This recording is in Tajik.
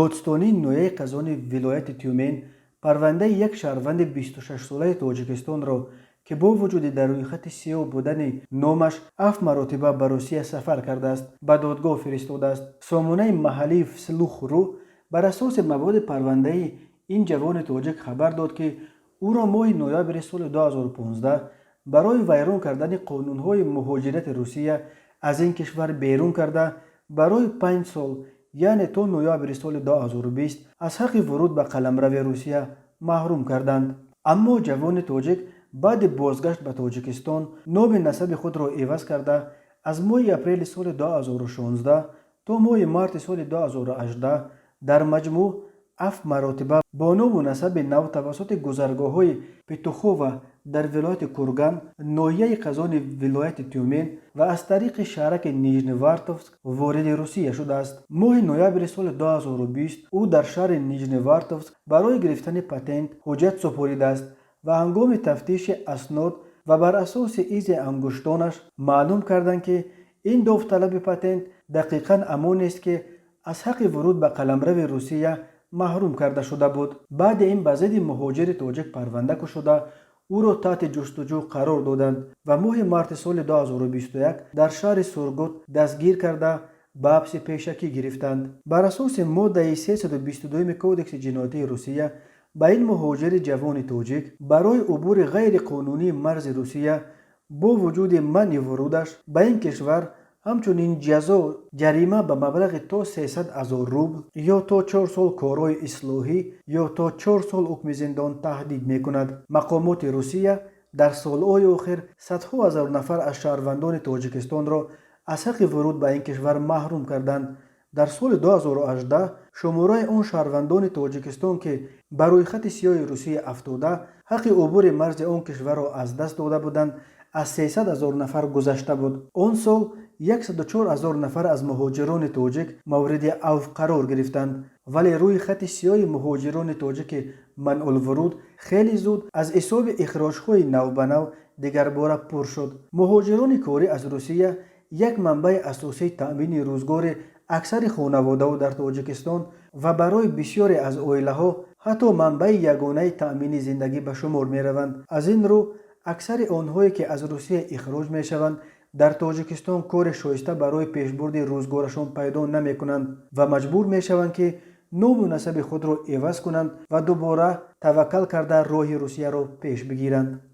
Додстонии ноҳияи Қазони вилояти Тюмен парвандаи як шаҳрванди 26-солаи Тоҷикистонро, ки бо вуҷуди дар рӯйхати сиёҳ будани номаш ҳафт маротиба ба Русия сафар кардааст, ба додгоҳ фиристодааст. Сомонаи маҳаллии Вслух.ру бар асоси маводи парвандаи ин ҷавони тоҷик хабар дод, ки ӯро моҳи ноябри соли 2015 барои вайрон кардани қонунҳои муҳоҷирати Русия аз ин кишвар берун карда, барои 5 сол, яъне то ноябри соли 2020, аз ҳаққи вуруд ба қаламрави Русия маҳрум карданд. Аммо ҷавони тоҷик баъди бозгашт ба Тоҷикистон номи насаби худро иваз карда, аз моҳи апрели соли 2016 то моҳи марти соли 2018 дар маҷмӯъ ҳафт маротиба бо ному насаби нав тавассути гузаргоҳҳои Петухово дар вилояти Курган, ноҳияи Қазони вилояти Тюмен ва аз тариқи шаҳраки Нижневартовск вориди Русия шудааст. Моҳи ноябри соли 2020 ӯ дар шаҳри Нижневартовск барои гирифтани патент ҳуҷҷат супоридааст ва ҳангоми тафтиши аснод ва бар асоси изи ангуштонаш маълум карданд, ки ин довталаби патент дақиқан ҳамонест, ки аз ҳаққи вуруд ба қаламрави Русия маҳрум карда шуда буд. Баъди ин ба зидди муҳоҷири тоҷик парванда кушода, ӯро таҳти ҷустуҷӯ қарор доданд ва моҳи марти соли 2021 дар шаҳри Сургут дастгир карда, ба ҳабси пешакӣ гирифтанд. Бар асоси моддаи 322 Кодекси ҷиноятии Русия ба ин муҳоҷири ҷавони тоҷик барои убури ғайриқонунии марзи Русия бо вуҷуди манъи вурудаш ба ин кишвар, ҳамчунин ҷазо ҷарима ба маблағи то 300 ҳазор рубл ё то 4 сол корҳои ислоҳӣ ё то 4 сол ҳукми зиндон таҳдид мекунад. Мақомоти Русия дар солҳои охир садҳо ҳазор нафар аз шаҳрвандони Тоҷикистонро аз ҳаққи вуруд ба ин кишвар маҳрум карданд. Дар соли 2018 шумораи он шаҳрвандони Тоҷикистон, ки ба рӯйхати сиёҳи Русия афтода, ҳаққи убури марзи он кишварро аз даст дода буданд, аз 300 ҳазор нафар гузашта буд. Он сол 104 ҳазор нафар аз муҳоҷирони тоҷик мавриди авф қарор гирифтанд. Вале рӯи хати сиёҳи муҳоҷирони тоҷики манъулвуруд хеле зуд аз ҳисоби ихроҷҳои навбанав дигарбора пур шуд. Муҳоҷирони корӣ аз Русия як манбаи асосии таъмини рӯзгори аксари хонаводаҳо дар Тоҷикистон ва барои бисёре аз оилаҳо ҳатто манбаи ягонаи таъмини зиндагӣ ба шумор мераванд. Аз ин рӯ аксари онҳое, ки аз Русия ихроҷ мешаванд, дар Тоҷикистон кори шоиста барои пешбурди рӯзгорашон пайдо намекунанд ва маҷбур мешаванд, ки ному насаби худро иваз кунанд ва дубора таваккал карда, роҳи Русияро пеш бигиранд.